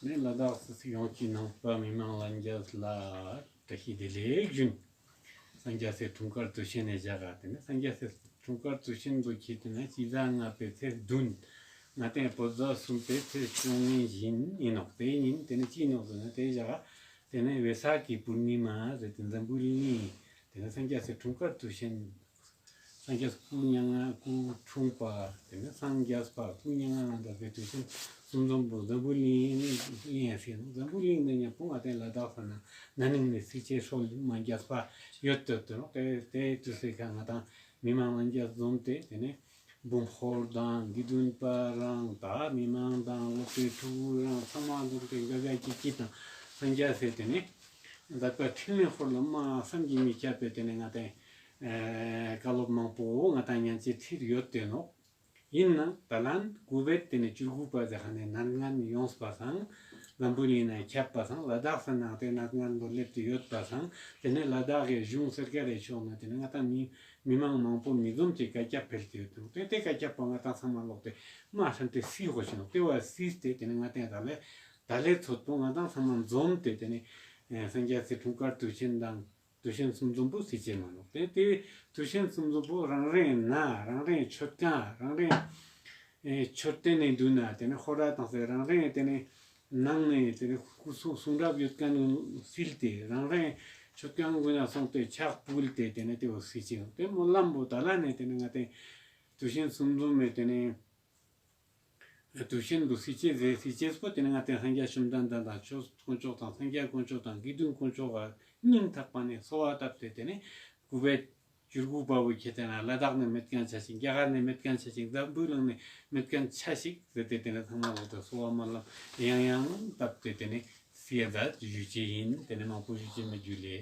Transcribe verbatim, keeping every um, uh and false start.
ནས་ལ་དྭགས་སི་ཡོངས་ཀྱི་ནང་པ་མི་མང་ལྷན་རྒྱས་ལ་བཀྲ་ཤིས་བདེ་ལེགས་ཞུ། སངས་རྒྱས་སི་འཁྲུངས་སྐར་དུས་ཆེན་ནི་ཞག་ག་ཏེ་ནེ་སངས་རྒྱས་སི་འཁྲུངས་སྐར་དུས་ཆེན་བོ་ཁྱེར་ཏེ་ན་སྤྱི་ཟླ་ལྔ་པའི་ཚེས་བདུན། ང་ཏང་བོད་ཟླ་གསུམ་པའི་ཚེས་བཅོ་ལྔའི་ཉིན་ཨིན་ནོག། ཏེ་ཉིན་ཏེ་ནེ་ཅི་ཨིན་ནོག་ཟེར་ན་ཏེ་ཞག་ག་ཏེ་ནེ་བེ་ས་ཀི་པུར་ནི་མ་ཟེར་ཏེ་འཛམ་བུ་གླིང་ཏེ་ནེ་སངས་རྒྱས་སི་འཁྲུངས་སྐར་དུས་ཆེན། སངས་རྒྱས་སྐུ་མྱ་ངན་སྐུ་འཁྲུངས་པ་ཏེ་ནེ་སངས་རྒྱས་པ་སྐུ་མྱ་ངན་ལས་འདས་པའི་དུས་ཆེན་གསུམ་འཛོམས་པོ་འཛམ་བུ་གླིང་ཨིན་ཟེར་ནོག། འཛམ་བུ་གླིང་ནེ་ཉམ་པོ་ང་ཏང་ལ་དྭགས་ས་ན་ན་ནིང་ནེ་སི་ཆེ་སྲོལ་མ་རྒྱས་པ་ཡོད་དེ་ཏེ་ནོག། ཏེ་ཏེ་དུས་སི་ཁ་ང་ཏང་མི་མང་ལྷན་རྒྱས་འཛོམས་ཏེ་ཏེ་ནེ་འབུམ་ཧོར་དང་དགེ་འདུན་པ་རང་ད་མི་མང་དང་སློབ་གྲྭའི་ཕྲུ་གུ་རང་ཚང་མ་འཛོམས་ཏེ་དགའ་དགའ་སྐྱིད་སྐྱིད་དང་སངས་རྒྱས་སི་ཏེ་ནེ་ད་ཀ་ཕྲིན་ལས་ཧོར་ལ་མ་བསམ་གྱིས་མི་ཁྱབ་པའི་ཏེ་ནེ་ང་ཏང་ཨེ་བཀའ་སློབ་མང་པོ་ང་ཏང་ཉན་ཅེས་ཁྲིད་ཡོད་དེ་ནོག། ཨིན་ནའང་ད་ལན་ཀོ་བིཌ་ཏེ་ནེ་བཅུ་དགུ་པ་ཟེར་ཁན་ནི་ནད་ངན་ཡོངས་པ་སང་འཛམ་བུ་གླིང་ནེ་ཁྱབ་པ་སང་ལ་དྭགས་ས་ནང་ཏེ་ནད་ངན་བོ་སླེབས་ཏེ་ཡོད་པ་སང་ཏེ་ནེ་ལ་དྭགས་སི་གཞུང་སར་ཀར་རི་ཕྱོགས་ནེ་ཏེ་ནེ་ང་ཏང་མི་མི་མང་མང་པོ་མི་འཛོམས་ཅེས་བཀའ་ཁྱབ་ཕེལ་ཏེ་ཡོད་དེ་ནོག། ཏེ་ཏེ་བཀའ་ཁྱབ་པོ་ང་ཏང་ཚང་མ་ལོག་སྟེ་མ་ཧྲན་ཏེ་སི་ཧོ་ཤི་ནོག། ཏེ་བོ་སི་སྟེ་ཏེ་ནེ་ང་ཏང་ད་ལེ་ད་ལེ་ཚོད་པོ་ང་ཏང་ཚང་མ་འཛོམས་ཏེ་ཏེ་ནེ་ཨེ་སངས་རྒྱས་སི་འཁྲུངས་སྐར་དུས་ཆེན་དང་དུས་ཆེན་གསུམ་འཛོམས་པོ་སི་ཆེ་མ་ནོག། ཏེ་ཏེ་དུས་ཆེན་གསུམ་འཛོམས་པོ་རང་རེའི་ན་རང་རེའི་མཆོད་ཁང་རང་རེའི་ཨེ་མཆོད་རྟེན་ནི་མདུན་ན་ཏེ་ནེ་ཧོར་ར་དང་སེ་རང་རེའི་ཏེ་ནེ་ནང་ནེ་ཏེ་ནེ་སྐུ་གསུང་གསུང་རབ་ཡོད་ཁན་ནི་སིལ་ཏེ་རང་རེའི་མཆོད་ཁང་གུན་ན་སོང་སྟེ་ཕྱག་ཕུལ་ཏེ་ཏེ་ནེ་ཏེ་བོ་སི་ཆེ་ནོག། ཏེ་སྨོན་ལམ་བོ་ད་ལ་ནེ་ཏེ་ནེ་ང་ཏང་དུས་ཆེན་གསུམ་འཛོམས་མེ་ཏེ་ནེ་དུས་ཆེན་བོ་སི་ཆེ་ཟེར་སི་ཆེ་པོ་ཏེ་ནེ་ང་ཏང་སངས་རྒྱས་བཅོམ་ལྡན་འདས་དང་ཆོས་དཀོན་མཆོག་དང་སངས་རྒྱས་དཀོན་མཆོག་དང་དགེ་འདུན་དཀོན་མཆོག་ག་སྙིང་ཐག་པ་ནེ་གསོལ་བ་བཏབ་སྟེ་ཏེ་ནེ་ཀོ་བིཌ་བཅུ་དགུ་པ་བོ་ཁྱེར་ཏེ་ན་ལ་དྭགས་ནེ་མེད་ཁན་ཆ་ཞིག་རྒྱ་གར་ནེ་མེད་ཁན་ཆ་ཞིག་འཛམ་བུ་གླིང་ནེ་མེད་ཁན་ཆ་ཞིག་ཟེར་ཏེ་ཏེ་ནེ་ཚང་མ་ལོག་སྟེ་གསོལ་བ་སྨོན་ལམ་ཡང་ཡང་བཏབ་སྟེ་ཏེ་ནེ་སི་ཡ་ད་ཞུ་ཅེས་ཨིན། ཏེ་ནེ་མང་པོ་ཞུ་ཅེས་མི་རྒྱུ་ལེ།